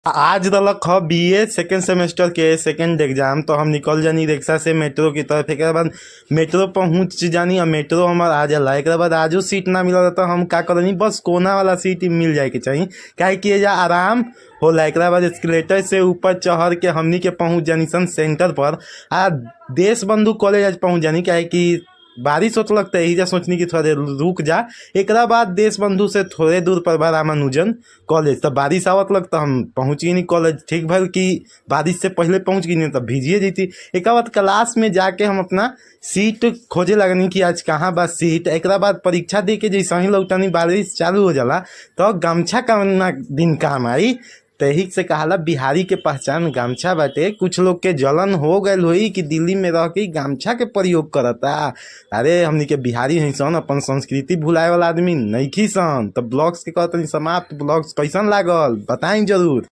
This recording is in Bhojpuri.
आज रहलक ह बी.ए. सेकंड सेमेस्टर के सेकंड एग्जाम, तो हम निकल जानी रिक्शा से मेट्रो की तरफ। एकरा बाद मेट्रो पहुंच जानी और मेट्रो हमर आ जाला। एकरा बाद आजो सीट ना मिलल त हम का करनी, बस कोना वाला सीट मिल जाए के चाही, काहे कि एजा आराम होला। एकरा बाद एस्केलेटर से ऊपर चढ़ के हमनी के पहुंच जानी सन सेंटर पर आ देश बंधु कॉलेज आज पहुंच जानी, काहे कि बारिश होत लगता है एहिजा सोचनी कि थोड़ा देर रुक जा। एकरा बाद देश बंधु से थोड़े दूर पर बा रामानुजन कॉलेज, त बारिश आवत लग त हम पहुंच गनी कॉलेज। ठीक भइल कि बारिश से पहले पहुंच गनी त भीजिए जैती। एकरा बाद क्लास में जाके हम अपना सीट खोजे लगनी कि आज कहाँ बा सीट। एकरा बाद परीक्षा दे के जैसे ही लौटनी बारिश चालू हो जाला, तो गमछा कवना दिन काम आई। तही से कहाला बिहारी के पहचान गमछा बाटे। कुछ लोग के जलन हो गइल होई कि दिल्ली में रह के गमछा के प्रयोग करता। अरे हमनी के बिहारी हई सन, अपन संस्कृति भुलाए वाला आदमी नइखी सन। त ब्लॉग्स के कहतनी समाप्त। ब्लॉग्स कैसन लागल बताई जरूर।